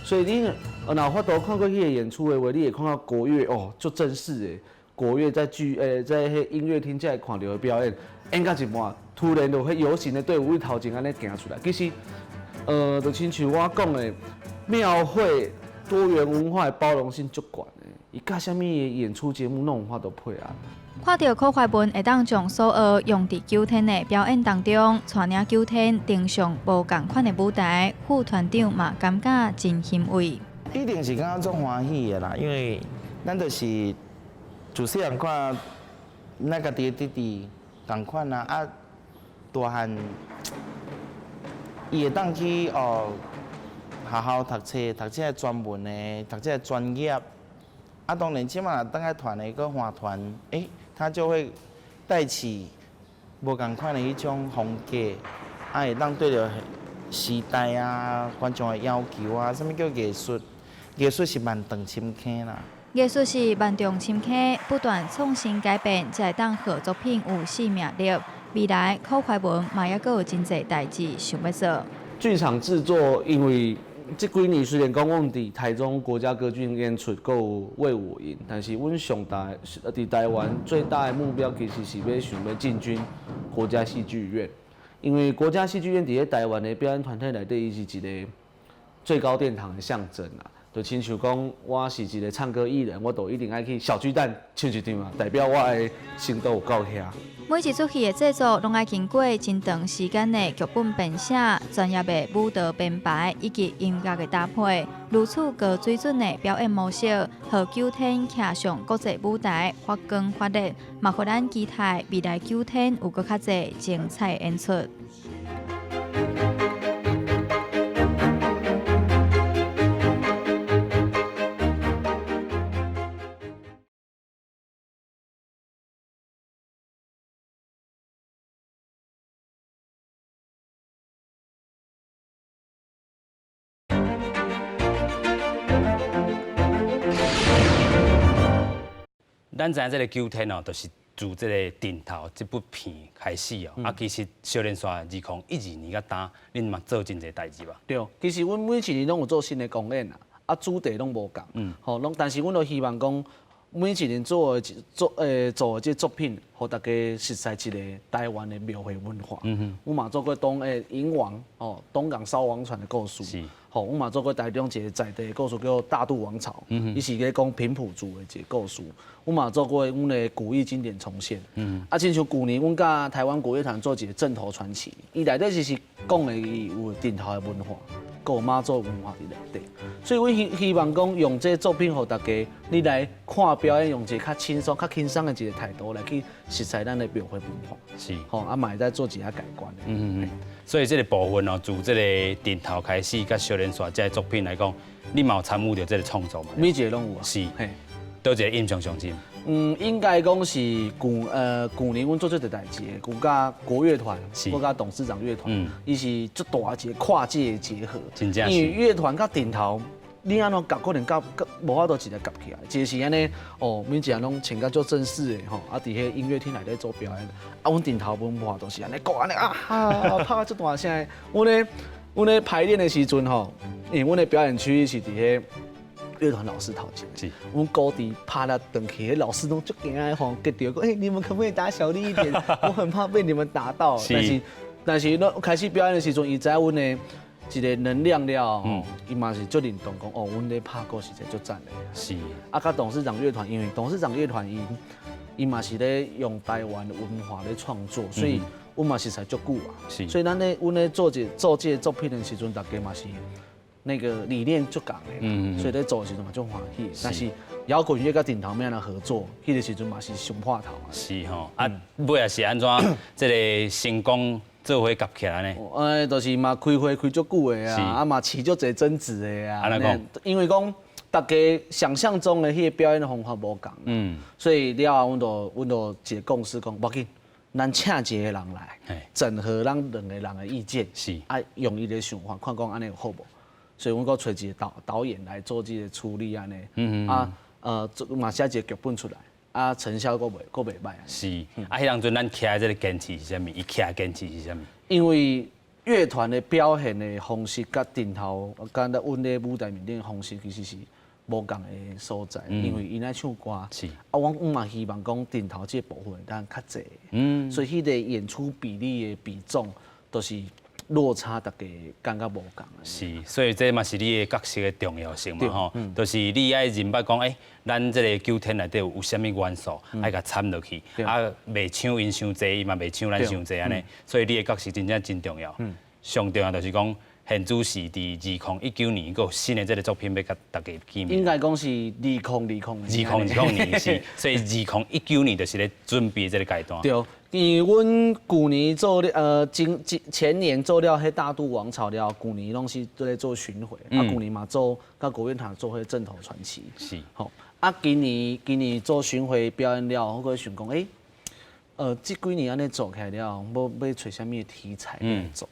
所以你若有法度看過彼個演出的話，你會看到國樂哦，足正式的國樂在劇在彼音樂廳才會看著的表演，演到一半，突然就彼遊行的隊伍對頭前按呢行出來，其實就親像我講的，廟會多元文化的包容性足懸的，伊佮啥物演出節目攏有法度配合。看著柯懷文會當將所學用佇九天的表演當中，帶領九天登上無仝款的舞台，副團長嘛感覺真欣慰。一定是感覺足歡喜的啦，因為咱就是自細漢看咱家己的弟弟仝款啊，啊大漢伊會當去哦學校讀冊，讀這个專門的，讀這个專業。啊，當然這馬當愛團的閣換團，欸，他就會帶起無仝款的彼種風格，啊，會當對著時代啊、觀眾的要求啊，啥物叫藝術？藝術是萬丈深坑啦。藝術是萬丈深坑，不斷創新改變，才會當予作品有生命力。未來柯懷文嘛猶閣有真濟代誌想欲做。劇場製作，因為這幾年雖然講阮佇台中國家歌劇院演出，閣有衛武營，但是阮上大佇台灣最大的目標，其實是欲想欲進軍國家戲劇院，因為國家戲劇院佇咧台灣的表演團體內底，伊是一個最高殿堂的象徵啊。就親像講，我是一個唱歌藝人，我都一定愛去小巨蛋唱一場啊，代表我的程度有夠遐。每一齣戲的製作，攏愛經過真長時間的劇本編寫、專業的舞蹈編排以及音樂的搭配，如此高水準的表演模式，予九天騎上國際舞台發光發熱，嘛予咱期待未來九天有閣較濟精彩演出。咱知影這个九天哦，就是自這个陣頭這部片開始哦。啊，其實小連續2012年到今，恁嘛做真濟代誌吧？對，其實阮每一年攏有做新的公演啦，啊，主題攏無仝，吼，攏，但是阮都希望講，每一年做的做做的這作品，予大家熟悉一個台灣的廟會文化。阮嘛做過東銀王哦，東港燒王船的故事。吼，阮嘛做過台中一個在地的故事，叫做大肚王朝，伊是咧講平埔族的一個故事。阮嘛做過阮的古意經典重現。啊，親像舊年阮佮台灣國樂團做一個陣頭傳奇，伊內底就是講的伊有陣頭的文化，閣有媽祖文化佇內底。所以阮希希望講用這個作品，予大家你來看表演，用一個較輕鬆、較輕鬆的一個態度來去熟悉咱的廟會文化。吼，啊嘛會使做一下改觀。所以這个部分哦，自這个陣頭開始，佮小連續這个作品來講，你嘛有參與著這个創作嘛？每一個攏有啊。是。佗一个印象上深？嗯，應該講是舊年阮做這個代誌的，有佮國樂團，閣佮董事長樂團，伊是足大一個跨界的結合。真正是。因為樂團佮陣頭，你按怎夾可能夾無法度一個夾起來，一個是按呢，哦，每一個人攏穿甲足正式的吼，啊，佇彼音樂廳內底做表演，啊，阮陣頭文化都是按呢，講按呢啊哈，拍足大聲的。阮咧阮咧排練的時陣吼，因為阮的表演區域是佇彼樂團老師頭前。阮鼓佇拍了轉去，老師攏足驚的吼，結著講，欸，你們可不可以打小力一點？我很怕被你們打到。但是，咱開始表演的時陣，伊知影阮的一個能量了，伊嘛是足認同講，哦，阮咧拍鼓實在足讚的。啊，佮董事長樂團，因為董事長樂團伊嘛是咧用台灣文化咧創作，所以阮嘛是實足久啊。所以咱咧做這個作品的時陣，大家嘛是那個理念足仝的，所以咧做的時陣嘛足歡喜。但是搖滾樂佮陣頭欲按怎合作，彼個時陣嘛是上破頭啊。是吼，啊，尾仔是按怎這個成功做伙夾起來呢？就是嘛開會開足久的啊，啊嘛起足濟爭執的啊。按怎講？因為講大家想象中的彼個表演的方法無仝，所以了後阮就一個共識講，無要緊，咱請一個人來整合咱兩個人的意見，啊，用伊的想法看講按呢有好無？所以阮閣揣一個導演來做這個處理按呢，啊，嘛寫一個劇本出來，啊，成效閣袂䆀。是，啊，彼當陣咱徛這個堅持是啥物？伊徛堅持是啥物？因為樂團的表現的方式，佮陣頭，佮咱阮咧舞台面頂的方式，其實是無仝的所在。因為𪜶愛唱歌，啊，阮嘛希望講陣頭這個部分當較濟，所以彼個演出比例的比重都是落差，大家感覺無仝。是，所以這嘛是你的角色的重要性嘛吼，就是你愛認捌講，欸，咱這個九天內底有啥物元素，愛共摻落去，啊，袂搶𪜶傷濟，伊嘛袂搶咱傷濟按呢，所以你的角色真正真重要。上重要就是講，現主時佇2019年，閣有新的這個作品欲共大家見面。應該講是2020 二零二零年是，所以2019年就是咧準備這個階段。對，因為阮舊年做了，前前年做了彼大肚王朝了，舊年攏是咧做巡迴，啊，舊年嘛做佮國樂團做彼陣頭傳奇。好，啊，今年做巡迴表演了，我閣想講，欸，這幾年按呢做起來了，欲揣啥物題材來做？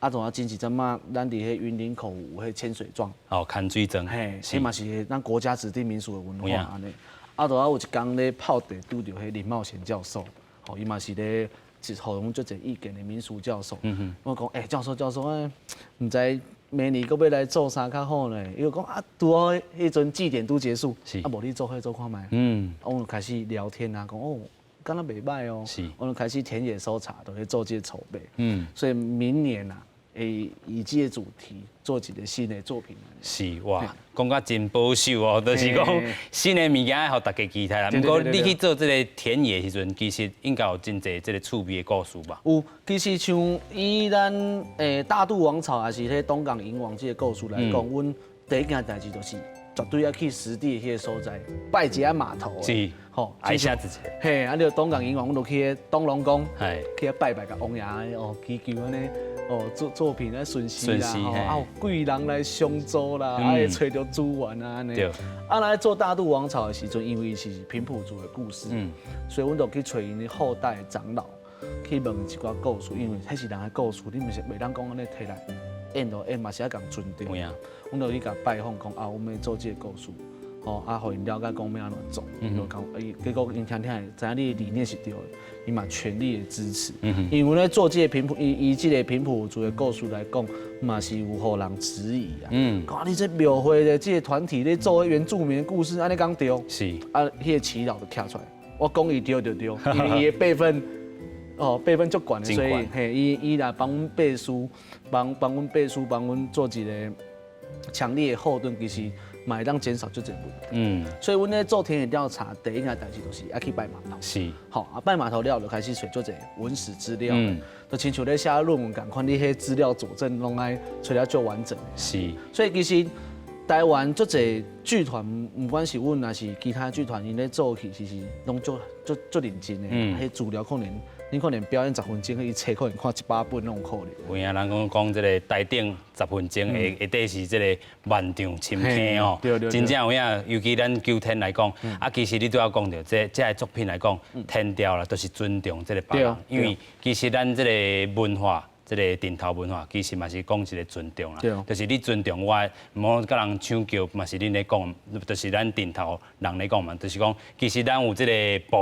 啊，同啊，前一陣仔，咱佇彼雲林口有彼千水莊。哦，牽水莊。嘿，彼嘛是咱國家指定民俗的文化按呢。啊，拄仔有一工咧泡茶拄著彼林茂賢教授，吼，伊嘛是咧一予阮足濟意見的民俗教授。我講，欸，教授教授，欸，毋知明年閣欲來做啥較好呢？伊就講啊，拄好彼陣祭典拄結束，啊，無你做彼做看覓。我就開始聊天啊，講哦，敢若袂䆀哦。我就開始田野搜查，就咧做這個籌備。所以明年啊，會以這個主題做一個新的作品。是哇，講甲真保守哦，就是講新的物件愛予大家期待啦。毋過你去做這個田野的時陣，其實應該有真濟這個趣味的故事吧？有，其實像以咱大肚王朝，抑是彼東港銀王這個故事來講，阮第一件代誌就是絕對愛去實地彼個所在拜一下碼頭。吼，愛寫一下。嘿，啊，你東港銀王，阮就去彼東龍宮，去遐拜拜，共王爺哦祈求按呢。哦，作品咧順勢啦，吼，啊，貴人來相助啦，啊，會揣著資源啊，按呢。啊，來做大肚王朝的時陣，因為是平埔族的故事，所以阮就去揣𪜶的後代長老，去問一寡故事，因為彼是人的故事，你毋是袂當講按呢提來演就演，嘛是愛共尊重。阮就去共拜訪，講啊，阮欲做這個故事，吼，啊，予𪜶了解講欲按怎做，就講，伊結果𪜶聽聽，知影你的理念是對的。伊嘛全力的支持，因為阮咧做這個平埔，以這個平埔族的故事來講，嘛是有予人質疑啊。講你這廟會的這個團體咧做原住民的故事，按呢敢對？啊，彼個耆老就徛出來，我講伊對就對，因為伊的輩分，哦，輩分足懸的，所以嘿，伊來幫阮背書，幫阮背書，幫阮做一個強烈的後盾，其實嘛會當減少足濟問題。所以阮咧做田野調查，第一件代誌就是愛去拜碼頭。好啊，拜碼頭了，就開始揣足濟文史資料。就親像咧寫論文仝款，你彼資料佐證攏愛揣了足完整的。所以其實台灣足濟劇團，毋管是阮，抑是其他劇團，𪜶咧做戲，其實攏足足足認真的。彼資料可能，你可能表演10分鐘，伊冊可能看100本攏有可能。有影人講講這個台頂十分鐘，下底是這個萬丈深坑哦。真正有影，尤其咱九天來講，啊，其實你拄仔講著，這這个作品來講，天調啦，都是尊重這個別人，因為其實咱這個文化。這個陣頭文化其實嘛是講一個尊重啦，就是你尊重我，毋好共人搶叫，嘛是恁咧講，就是咱陣頭人咧講嘛，就是講其實咱有這個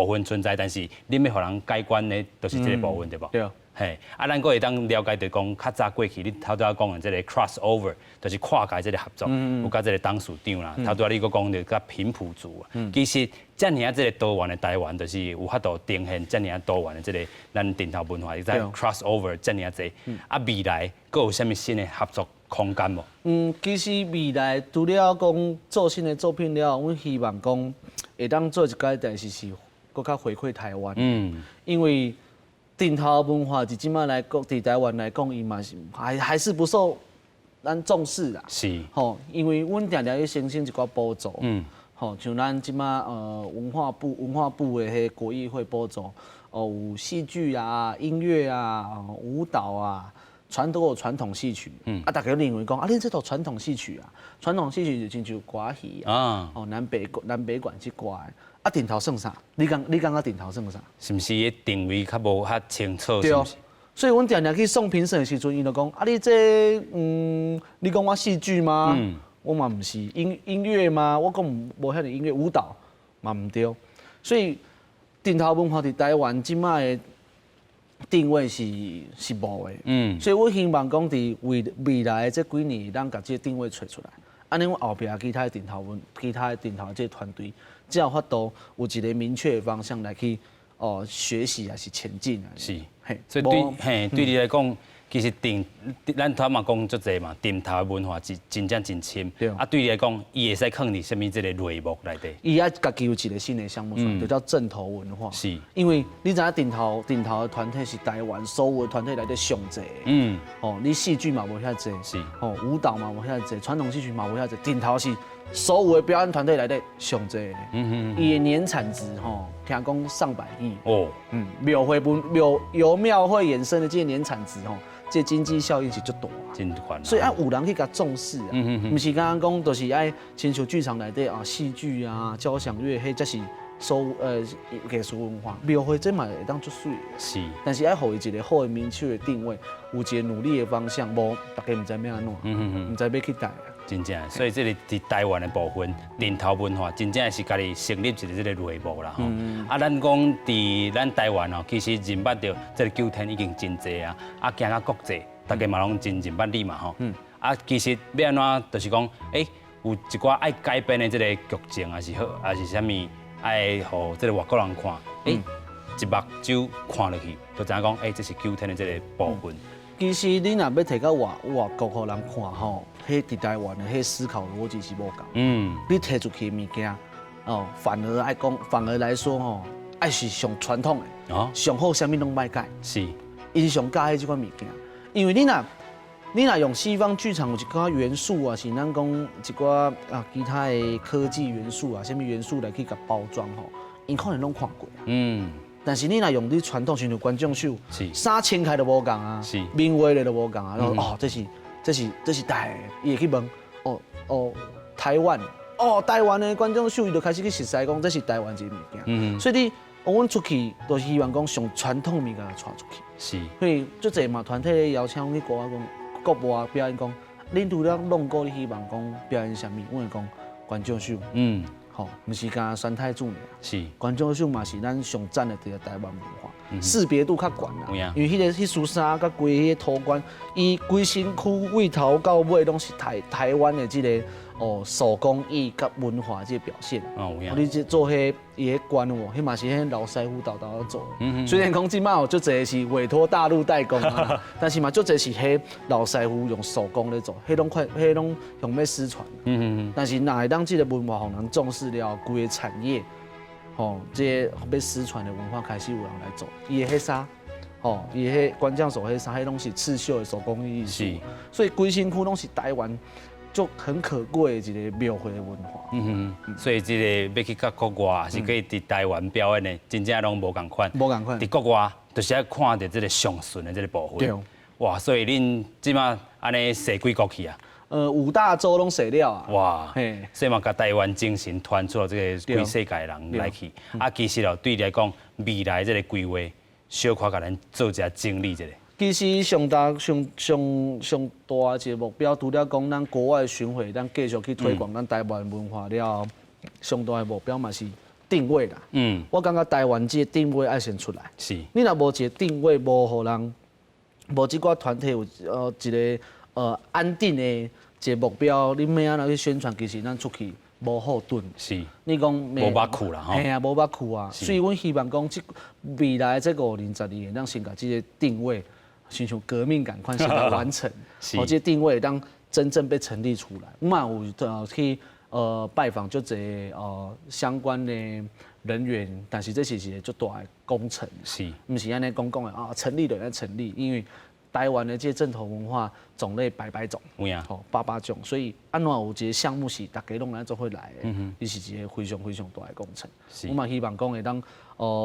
部分存在，但是恁欲予人改觀的，就是這個部分對無？對。嘿，啊，咱閣會當了解著講，較早過去你頭拄仔講的這個 cross over，就是跨界這個合作，有佮這個董事長啦，頭拄仔你閣講著佮平埔族，其實遮爾仔這個多元的台灣，就是有法度呈現遮爾仔多元的這個咱陣頭文化，在 cross over 遮爾仔濟，啊，未來閣有啥物新的合作空間無？嗯，其實未來除了講做新的作品了，阮希望講會當做一個代誌是閣較回饋台灣。因為陣頭文化佇這擺來講，佇台灣來講，伊嘛是還是不受咱重視啦。吼，因為阮定定去申請一寡補助。吼，像咱這擺文化部的彼國藝會補助，哦，有戲劇啊、音樂啊、舞蹈啊，傳都有傳統戲曲。啊，大家認為講啊，恁這都傳統戲曲啊，傳統戲曲就親像歌仔戲啊，哦，南北管這掛的。啊，陣頭算啥？你感覺陣頭算啥？是毋是定位較無較清楚？對，所以阮定定去送評審的時陣，𪜶就講啊，你這你講我戲劇嗎？我嘛毋是音樂嗎？我講無遐爾音樂，舞蹈嘛毋對。所以陣頭文化佇台灣這擺的定位是無的。所以我希望講佇未來的這幾年，咱共這個定位揣出來。按呢，阮後壁其他的陣頭文，其他的陣頭這個團隊，才有法度有一個明確的方向來去哦學習還是前進啊。是，所以對嘿對你來講，其實陣咱頭嘛講足濟嘛，陣頭的文化真真正真深。啊，對你來講，伊會使囥佇啥物這個類目內底？伊愛家己有一個新的項目出來，就叫陣頭文化。因為你知影陣頭陣頭的團體是台灣所有的團體內底上濟。哦，你戲劇嘛無遐濟。哦，舞蹈嘛無遐濟，傳統戲曲嘛無遐濟，陣頭是所有的表演團體內底上濟。伊的年產值吼，聽講上百億。廟會不廟由廟會衍生的這個年產值吼，這經濟效益是足大。真懸。所以愛有人去共重視啊，毋是敢若講，就是愛親像劇場內底啊，戲劇啊、交響樂，彼才是所有藝術文化。廟會這嘛會當足媠。但是愛予伊一個好的明確的定位，有一個努力的方向，無大家毋知欲按怎，毋知欲去佗。真正，所以這個佇台灣的部分，陣頭文化真正是家己成立一個這個類目啦吼。啊，咱講佇咱台灣哦，其實認捌著這個九天已經真濟啊，啊，行到國際，大家嘛攏真認捌你嘛吼。啊，其實欲按怎，就是講，有一寡愛改編的這個劇情，還是好，還是啥物，愛予這個外國人看，一目睭看落去，就知影講，這是九天的這個部分。其實你若欲提到外國予人看吼，彼佇台灣的彼思考邏輯是無仝。你提出去的物件，哦，反而愛講，反而來說吼，愛是上傳統的，上好啥物攏莫改。𪜶上佮意這款物件，因為你若用西方劇場有一寡元素啊，是咱講一寡啊其他的科技元素啊，啥物元素來去共包裝吼，𪜶可能攏看過。但是你若用你傳統，像觀眾秀，衫穿開都無仝啊，面畫咧都無仝啊，哦，這是台，伊會去問，哦哦，台灣，哦台灣的觀眾秀，伊就開始去熟似講這是台灣這個物件。所以你，阮出去都是希望講上傳統的物件帶出去。所以足濟嘛團體邀請阮去國外講國外表演講，恁除了弄鼓，你希望講表演啥物？阮會講觀眾秀。吼，毋是干三太子爾。觀眾秀嘛是咱上讚的這個台灣文化，識別度較懸啦。因為彼個彼束衫佮規彼個頭冠，伊規身軀對頭到尾攏是台灣的這個哦手工藝佮文化這個表現。你這做彼伊彼冠有無？彼嘛是彼老師傅沓沓做的。雖然講這擺有足濟是委託大陸代工啊，但是嘛足濟是彼老師傅用手工咧做，彼攏快，彼攏用欲失傳。但是若會當這個文化予人重視了，規個產業，吼，這個欲失傳的文化開始有人來做，伊的彼衫，吼，伊的彼關將手彼衫，彼攏是刺繡的手工藝術，所以規身軀攏是台灣足很可貴的一個廟會的文化。所以這個欲去到國外，是去佇台灣表演的，真正攏無仝款。無仝款。佇國外就是愛看著這個上純的這個部分。哇，所以恁這擺按呢踅幾國去啊？五大洲攏踅了啊！哇，所以嘛，共台灣精神傳出這個規世界人來去。啊，其實哦，對你來講，未來這個規劃，小可共咱做一下整理一下。其實上大上上上大一個目標，除了講咱國外巡迴，咱繼續去推廣咱台灣文化了後，上大的目標嘛是定位啦。我感覺台灣這個定位愛先出來。你若無一個定位，無予人無這寡團體有一个安定的一个目標，你欲按怎去宣傳，其實咱出去無後盾。你講無捌去啦吼。嘿啊，無捌去啊。所以阮希望講，這未來這5年、10年，咱先共這个定位，親像革命仝款先來完成，予這个定位當真正被成立出來。阮嘛有去拜訪足濟相關的人員，但是這是一个足大的工程，毋是按呢講講的啊，成立就會成立，因為台灣的這個陣頭文化種類百百種，吼百百種，所以按怎有一个項目是大家攏來做伙來的，伊是一个非常非常大的工程。阮嘛希望講會當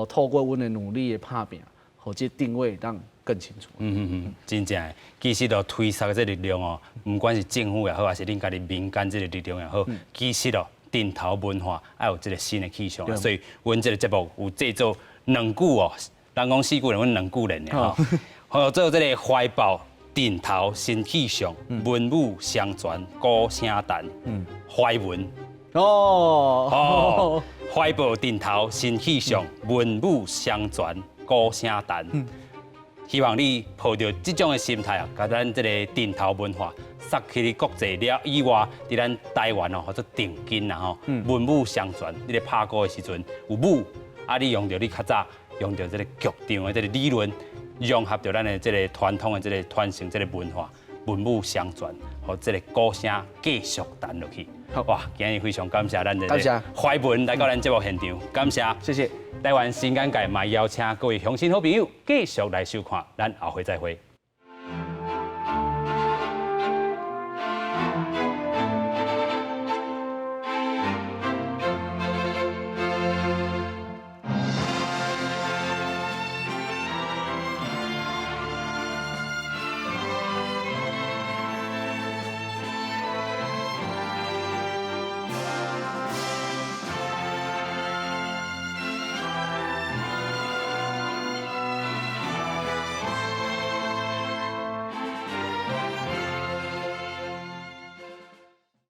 透過阮的努力的拍拚，予這個定位會當更清楚。嗯嗯嗯，真正的，其實就推捒這個力量哦，毋管是政府也好，還是恁家己民間這個力量也好，其實哦，陣頭文化愛有這個新的氣象，所以阮這個節目有製作兩句哦，人講四句，阮兩句連的吼，好做這個懷抱陣頭新氣象，文武相傳鼓聲彈，懷文哦，懷抱陣頭新氣象，文武相傳鼓聲彈。希望你抱著這種的心態啊，共咱這個陣頭文化，殺去國際了以外，佇咱台灣哦，號做定根啦吼，文武相傳。你咧拍鼓的時陣有武，啊，你用著你較早用著這個劇場的這個理論，融合著咱的這個傳統的這個傳承這個文化，文武相傳，予這個鼓聲繼續彈落去。哇！今日非常感謝咱這個懷文來到咱節目現場，感謝，謝謝。台灣新眼界嘛邀請各位鄉親好朋友繼續來收看，咱後回再會。